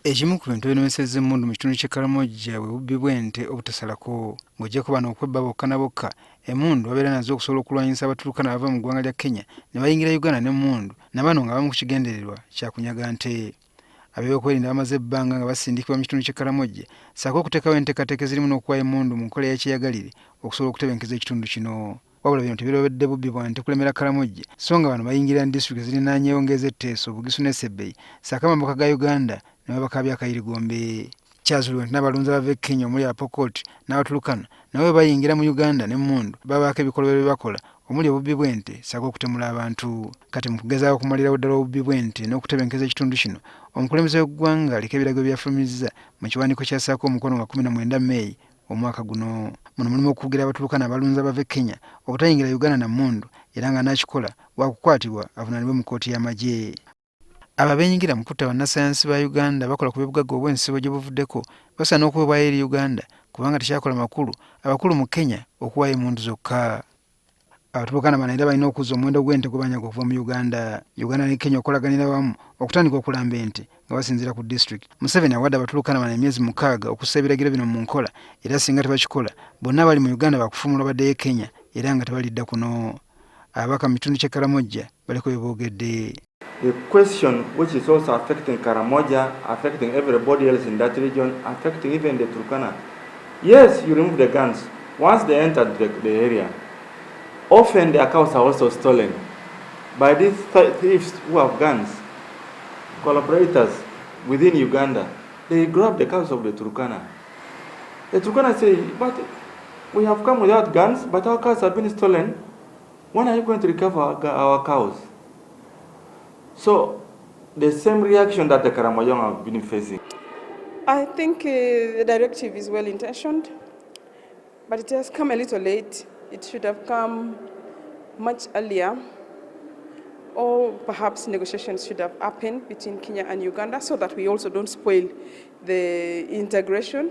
Ekimu ku bintu ebiremesezza emmundu mu kitundu ky'e Karamoja bwe bubbi bw'ente obutasalako. Ng'oggyeko bano okwebba bokka na bokka, emmundu babeera nazo okusobola okulwanyisa Abaturukana abava mu ggwanga lya Kenya ne bayingira Uganda n'emmundu na bano nga abamu ku kigendererwa kya kunyaga nte. Ab'ebyokwerinda bamaze ebbanga nga basindikibwa mu kitundu ky'e Karamoja ssaako okuteekawo enteekateeka ezirimu n'okuwaayo emmundu mu nkola ey'ekyeyagalire okusobola okutebenkeza ekitundu kino. Wabula bino tebirobedde bubbi bwa nte kulemera Karamoja so nga bano bayingirira ne disitulikiti ezirinaanyeewo ng'ez'e Teso, Bugisu ne Sebei ssaako amambuka ga Uganda ne babakaabya akayirigombe. Kyazuulibwa nti n'abalunzi abava e Kenya omuli Abapokot n'Abaturukana nabo bwe bayingira mu Uganda n'emmundu babaako ebikolobero bye bakola omuli obubbi bw'ente ssaako okutemula abantu. Kati mu kugezaako okumalirawo ddala obubbi bw'ente n'okutebenkeza ekitundu kino, omukulembeze w'eggwanga aliko ebiragiro bye yafulumizza mu kiwandiiko ky'assaako omukono nga 19 May omwaka guno. Muno mulimu okukugira Abaturukana abalunzi abava e Kenya obutayingira Uganda na mmundu era ng'anaakikola waakukwatibwa avunaanibwe mu kkooti y'amagye. Abo abeenyigira mu kutta bannasayansi ba Uganda abakola ku byobugagga obw'ensibo gye buvuddeko basaana okuweebwayo eri Uganda kubanga tekyakola makulu abakulu mu Kenya okuwaayo emmundu zokka. Abatulukana bano era balina okuzza omuwendo gw'ente gwe banyaga okuva mu Uganda. Uganda ne Kenya okukolaganira wamu okutandika okulamba ente nga basinziira ku disitulikiti. Museveni awadde Abatulukana bano emyezi 6 okussa ebiragiro bino mu nkola era singa tebakikola bonna abali mu Uganda baakufumulwa baddeyo e Kenya era nga tebalidda kuno. Ababaka mu kitundu ky'e Karamoja baliko bye boogedde. The question which is also affecting Karamoja, affecting everybody else in that region, affecting even the Turkana. Yes, you remove the guns. Once they entered the area, often their cows are also stolen by these thieves who have guns, collaborators within Uganda. They grab the cows of the Turkana. The Turkana say, but we have come without guns, but our cows have been stolen. When are you going to recover our cows? So, the same reaction that the Karamojong have been facing. I think the directive is well intentioned, but it has come a little late. It should have come much earlier, or perhaps negotiations should have happened between Kenya and Uganda so that we also don't spoil the integration.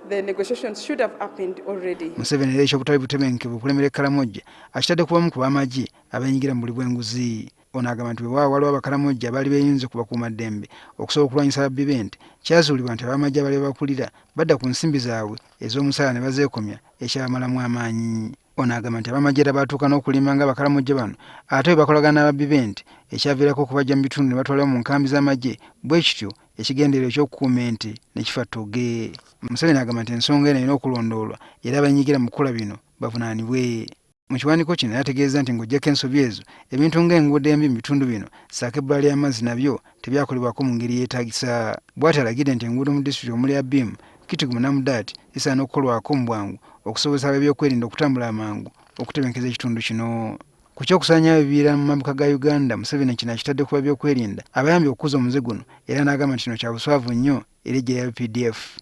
The negotiations should have happened already. Museveni era eky'obutali butebenkevu okulemera e Karamoja akitadde ku bamu ku b'amagye abeenyigira mu buli bw'enguzi. Ono agamba nti weewaawo waliwo Abakaramojja abaali beeyunze ku bakuumaddembe okusobola okulwanyisa ababbi b'ente, kyazuulibwa nti ab'amagye abaali babakulira badda ku nsimbi zaabwe ez'omusaala ne bazeekomya ekyabamalamu amaanyi. Ono agamba nti ab'amagye era baatuuka n'okulimba ng'Abakaramojja bano ate bwe bakolagana n'ababbi b'ente ekyaviirako okubaggya mu bitundu ne batwalibwa mu nkambi z'amagye bwe kityo ekigendererwa eky'okukuuma ente ne kifa ttogge. Museveni agamba nti ensonga eno erina okulondoolwa era abenyigira mu kukola bino bavunaanibwe. Mu kiwandiiko kino era ategeezezza nti ng'oggyeko ensobi ezo, ebintu ng'enguudo embi mu bitundu bino ssaako ebbula ly'amazzi nabyo tebyakolebwako mu ngeri yeetaagisa. Bw'atyo alagidde nti enguudo mu disitulikiti omuli Abim, Kitgum ne Amudat zisaana okukolwako mu bwangu okusobozesa ab'ebyokwerinda okutambula amangu okutebenkeza ekitundu kino. Ku ky'okusaanyaawo ebibira mu mambuka ga Uganda, Museveni kino akitadde ku b'ebyokwerinda abayambye okukuza omuze guno era n'agamba nti kino kya buswavu nnyo eri eggye lya updf.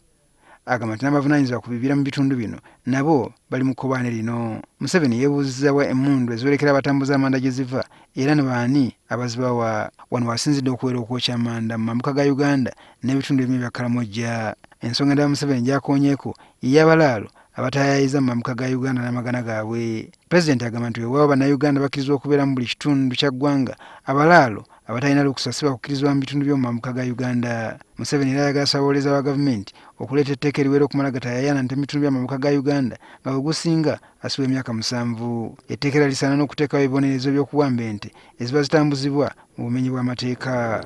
Agamba nti n'abavunaanyizibwa ku bibira mu bitundu bino nabo bali mu kkobaane lino. Museveni yeebuuzizza wa emmundu eziwerekera abatambuza amanda gye ziva era ne baani abazibawa. Wano w'asinzidde okuwera okwokya amanda mu mambuka ga Uganda n'ebitundu ebimu ebya Karamoja. Ensonga endala Museveni gy'akoonyeeko ye y'abalaalo abatayaayiza mu mambuka ga Uganda n'amagana gaabwe. Pulezidenti agamba nti weewaawo Bannayuganda bakkirizibwa okubeera mu buli kitundu kya ggwanga, abalaalo abatalina lukusa si bakukkirizibwa mu bitundu by'omu mambuka ga Uganda. Museveni era ayagala ssabawolereza wa gavumenti okuleeta etteeka eriwera okumala gatayayaana nte mu bitundu by'amambuka ga Uganda nga bwe gusinga asibwa emyaka 7. Etteeka era lisaana n'okuteekawo ebibonerezo by'okuwamba ente eziba zitambuzibwa mu bumenyi bw'amateeka.